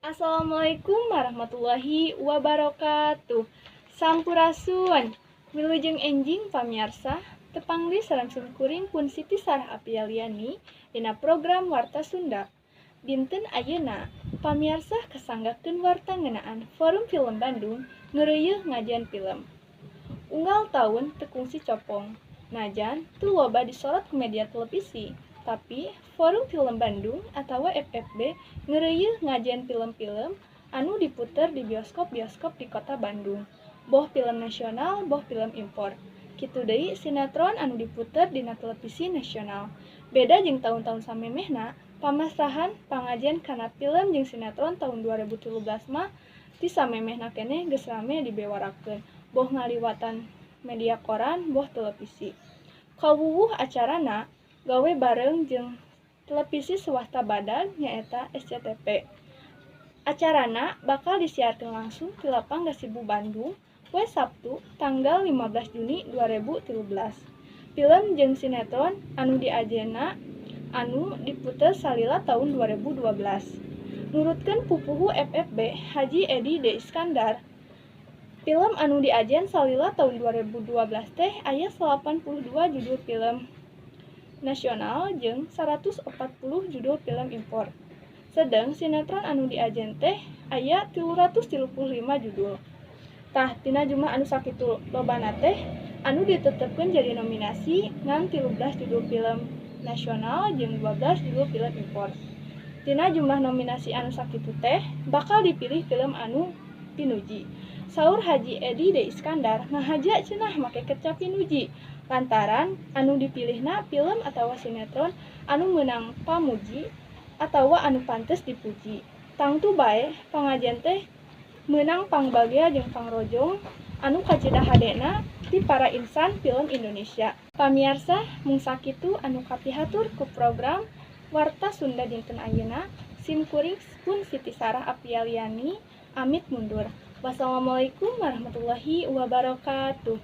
Assalamualaikum warahmatullahi wabarakatuh. Sampurasun. Wilujeng enjing pamiarsa, tepang deui sareng simkuring pun Siti Sarah Aprialiani dina program Warta Sunda. Dinten ayeuna pamiarsa kasanggakeun warta ngeunaan Forum Film Bandung ngeureuyeuh ngajen film. Unggal taun teu kungsi copong. Najan teu loba disorot ku media televisi, tapi Forum Film Bandung atawa FFB ngeureuyeuh ngajen film-film anu diputer di bioskop-bioskop di kota Bandung. Boh film nasional, boh film impor. Kitu deui sinetron anu diputer dina televisi nasional. Beda jeung taun-taun samemehna, pamasrahan pangajen kana film jeung sinetron taun 2013 mah ti samemehna keneh geus rame dibewarakeun, boh ngaliwatan media koran, boh televisi. Kawuwuh acarana gawe bareng jeung televisi swasta badag nyaeta SCTV. Acarana bakal disiarkeun langsung ti Lapang Gasibu Bandung poe Sabtu tanggal 15 Juni 2013. Film jeung sinetron anu diajenna anu diputer salila taun 2012. Nurutkeun pupuhu FFB Haji Edi D. Iskandar, film anu diajen salila taun 2012 teh aya 82 judul film nasional jeung 140 judul film impor. Sedeng sinetron anu diajen teh aya 335 judul. Tah, tina jumlah anu sakitu lobana teh anu ditetepkeun jadi nominasi ngan 13 judul film nasional jeung 12 judul film impor. Tina jumlah nominasi anu sakitu teh bakal dipilih film anu pinuji. Saur Haji Edi D. Iskandar ngahaja cenah make keca pinuji lantaran anu dipilihna film atawa sinetron anu meunang pamuji atawa anu pantes dipuji. Tangtu bae pangajen teh meunang pangbagea jeung pangrojong anu kacida hadena ti para insan film Indonesia. Pamiarsa, mung sakitu anu kapihatur ku program Warta Sunda dinten ayeuna. Sim kuring pun Siti Sarah Aprialiani amit mundur. Wassalamualaikum warahmatullahi wabarakatuh.